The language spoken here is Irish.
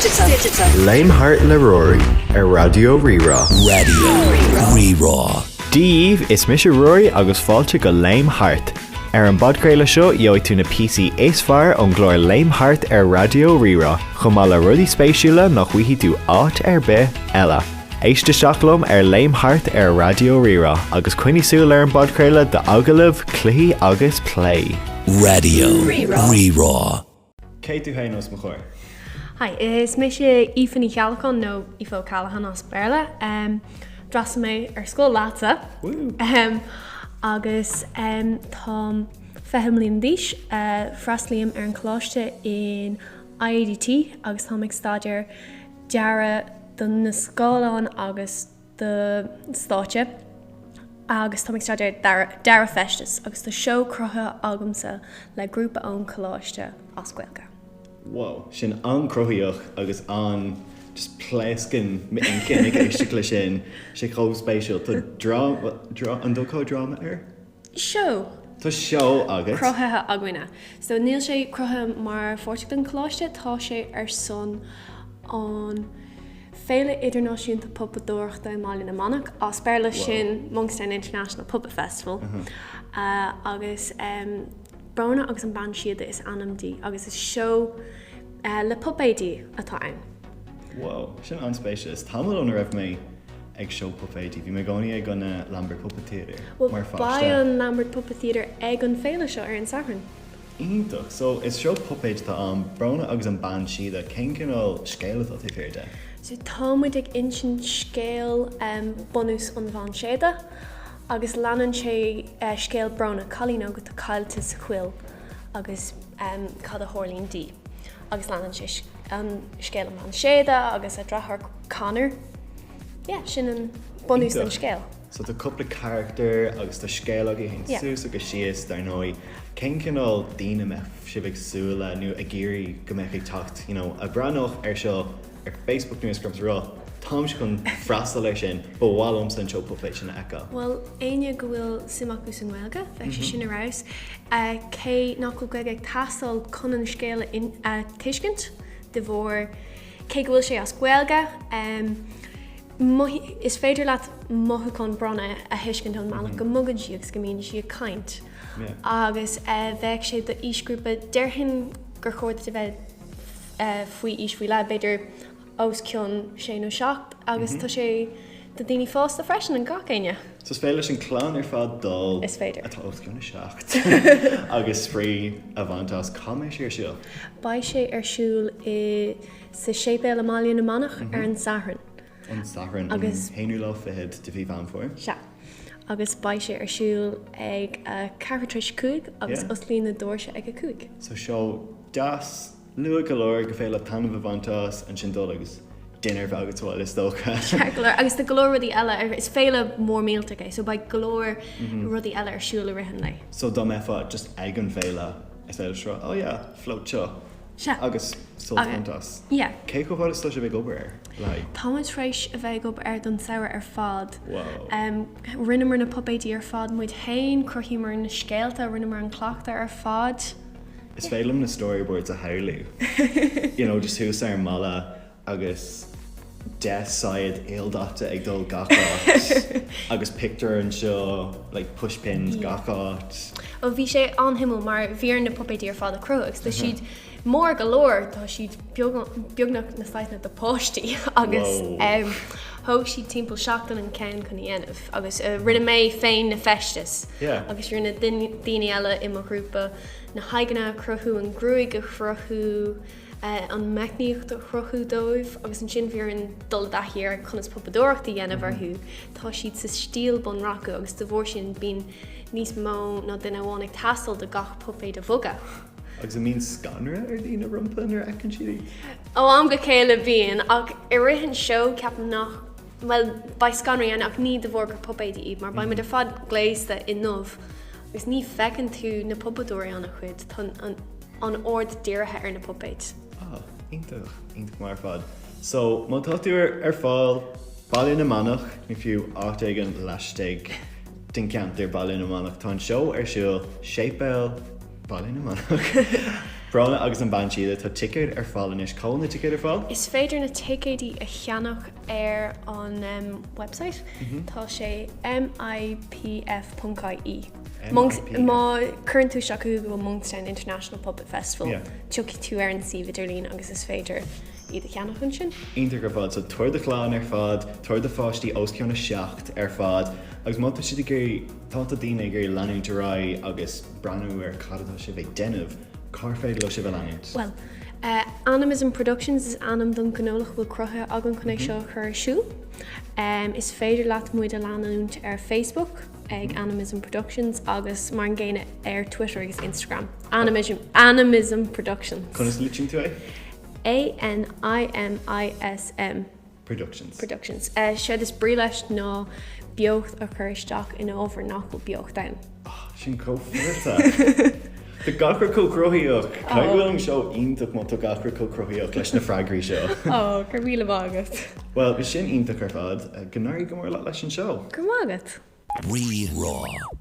Digital. Léim Thart le Ruairí ar Raidió Rí-Rá. Raidió Rí-Rá. Dia dhaoibh, is mise Ruairí agus fáilte go Léim Thart. Ar an bpodchraoladh seo gheobhaidh tú na píosaí is fearr ón gclár Léim Thart ar Raidió Rí-Rá, chomh maith le rudaí spéisiúla nach bhfaighidh tú áit ar bith eile. Éist isteach liom ar Léim Thart ar Raidió Rí-Rá agus coinnigh súil ar an bpodchraoladh d'agallaimh, cluichí agus plé. Raidió Rí-Rá. Cé tú féin os mo chomhair? Hi, is mise Aoife Ní Cheallacháin nó Aoife O'Callaghan as Béarla. D'fhreastail mé ar scoil leatsa. Agus táim 20 mbliana d'aois. Freastalaím ar an choláiste in IADT agus táim ag staidéar dearadh do na scáileáin agus do stáitse agus táim ag staidéar dearadh feistis agus tá seó cruthaithe agamsa le grúpa ón choláiste as Gaeilge. Wow, sin an-cruthaitheach agus an just pléascann m'inchinn ag éisteacht le sin. Sé chomh spéisiúil. Tá dráma, an dtugfá dráma air? Seó. Tá seó agat. cruthaithe againne. So níl sé cruthaithe mar pháirt den choláiste, tá sé ar son an Féile Idirnáisiúnta Puipeadóireachta i mBaile na Manach, as Béarla sin Monkstown International Puppet Festival. Agus Bróna agus an Bean Síoda is ainm di agus is seó le puipéidí atá ann. Wow, sin an-spéisiúil. Is tamall óna raibh mé ag seó puipéidí. Bhí mé i gcónaí ag an Lambert Puppet Theatre mar pháiste. Bhuel, beidh an Lambert Puppet Theatre ag an féile seo ar an Satharn. Iontach. So, is seó puipéid atá ann, Bróna agus an Bean Síoda. Cén cineál scéil atá taobh thiar de? So, tá muid ag insint scéal bunús an Bhean Séada agus leanann sé scéal Bróna, cailín óg atá caillte sa choill agus cad a tharlaíonn di. Agus leanann sé an scéal an Bhean Séada agus a deartháir Conor. Yeah, sin an bunús den scéal. So tá cúpla carachtar agus tá scéal agaibh a théann suas agus síos, dar ndóigh. Cén cineál daoine a mbeadh sibh ag súil le nó ag iarraidh go mbeadh ag teacht, you know, a bhreathnódh ar seo ar Facebook nó Instagram is a rá, táimse chun freastal air sin, ba mhaith liomsa an seó puipéid sin a fheiceáil. Bhuel, éinne go bhfuil suim acu sa nGaeilge, bheadh sé sin ar fheabhas. Cé nach bhfuil Gaeilge ag teastáil chun an scéal a tuiscint, de bharr cé go bhfuil sé as Gaeilge, is féidir leat mothúchán Bróna a thuiscint ón mbealach go mbogann sí agus go mbíonn sí ag caint. Agus bheadh sé d'aoisghrúpa, déarfainn gur chóir duit a bheith faoi aois faoi leith, b'fhéidir os cionn sé nó seacht, agus tá sé do daoine fásta freisin, an gach éinne. So is féidir leis an clann ar fad dul. Is féidir. Atá os cionn 7 agus spraoi a bhaint as. Cá mbeidh sé ar siúl? Beidh sé ar siúl i sa séipéal i mBaile na Manach ar an Satharn. An Satharn, an haonú lá fichead de mhí Mheán Fómhair. Sea. Agus beidh sé ar siúl ag a ceathrú tar éis a cúig agus osclaíonn na doirse ag a cúig. So seó deas, luath go leor go féidir leat taitneamh a bhaint as, ansin dul agus dinnéar a bheith agat sa bhaile is dócha. Ceart go leor. Agus tá go leor rudaí eile, ar, is féile mór millteach é, so beidh go leor rudaí eile ar siúl i rith an lae. So dá mbeifeá just ag an bhféile, is féidir leat rá, oh yeah, float seo. Sea. Agus sult a bhaint as. Yeah. Cé chomh fada is atá sibh ag obair air? Le haghaidh. Tá muid tar éis a bheith ag obair air don samhradh ar fad. Wow. Rinneamar na puipéidí ar fad muid féin, chruthaíomar na scéalta, rinneamar an cleachtadh ar fad. Is féidir liom na storyboards a shamhlú. You know, just thuas ar an mballa agus 10 saighead ildaite ag dul gach áit agus pictiúr anseo, like push pins gach áit. Bhuel bhí sé an-shuimiúil mar bhí orainn na puipéidí ar fad a chruthú agus tá siad mór go leor, tá siad beagnach na saghsanna do páistí agus thóg siad timpeall seachtain an ceann chun a dhéanamh agus rinne mé féin na feistis agus rinne daoine eile i mo ghrúpa na haghaidheanna a chruthú, an gruaig a chruthú, an meicníocht a chruthú dóibh agus ansin bhí orainn dul i dtaithí ar conas puipeadóireacht a dhéanamh orthu. Tá siad sa stíl bunreachtúil agus de bharr sin bíonn níos mó ná duine amháin ag teastáil do gach puipéad a bhogadh. Agus an mbíonn scanradh ar dhaoine rompu nuair a fheiceann siad iad? Ó am go chéile bíonn, ach i rith an seó ceapaim nach, bhuel beidh scanradh ann ach ní de bharr gur puipéidí iad mar beidh muid ar fad gléasta i ndubh agus ní feiceann tú na puipeadóirí an-chuid, tá an. an aird dírithe ar na puipéid. Ah, iontach, iontach maith ar fad. So, má tá tú ar fáil, Baile na Manach, nó fiú áit éigin laistigh den cheantar Baile na Manach, tá an seó ar siúl, Séipéal Baile na Manach. Bróna agus an Bhean Síoda, tá ticéid ar fáil anois. Cá bhfuil na ticéid ar fáil? Is féidir na ticéidí a cheannach ar an website. Tá sé mipf.ie. Má chuireann tú isteach Google Monkstown International Puppet Festival, tiocfaidh tú ar an suíomh idirlín agus is féidir iad a cheannach ansin. Iontach ar fad. So tabhair do chlann ar fad, tabhair do pháistí os cionn 7 ar fad agus má tá siad ag iarraidh, tá tá daoine ag iarraidh leanúint ar aghaidh agus breathnú ar cad atá sibh ag déanamh, Cár féidir leo sibh a leanúint? Bhuel, Animism Productions is ainm don ghnólacht a bhfuil cruthaithe againn chun é seo a chur ar siúl. Is féidir leat muid a leanúint ar Facebook ag Animism Productions agus mar an gcéanna ar Twitter agus Instagram, Animism, Animism Productions. Conas a litríonn tú é? A-N-I-M-I-S-M. Productions. Productions. Séard is brí leis ná beocht a chur isteach in ábhar nach bhfuil beocht ann. Oh, sin chomh fileata. Tá gach rud chomh cruthaíoch. Caithfidh go bhfuil an seó iontach má tá gach rud chomh cruthaíoch leis na freagraí seo. Oh, go raibh míle maith agat. Bhuel, bhí sin iontach ar fad. Go n-éirí go mór leat leis an seó. Go raibh maith agat. Rí-Rá.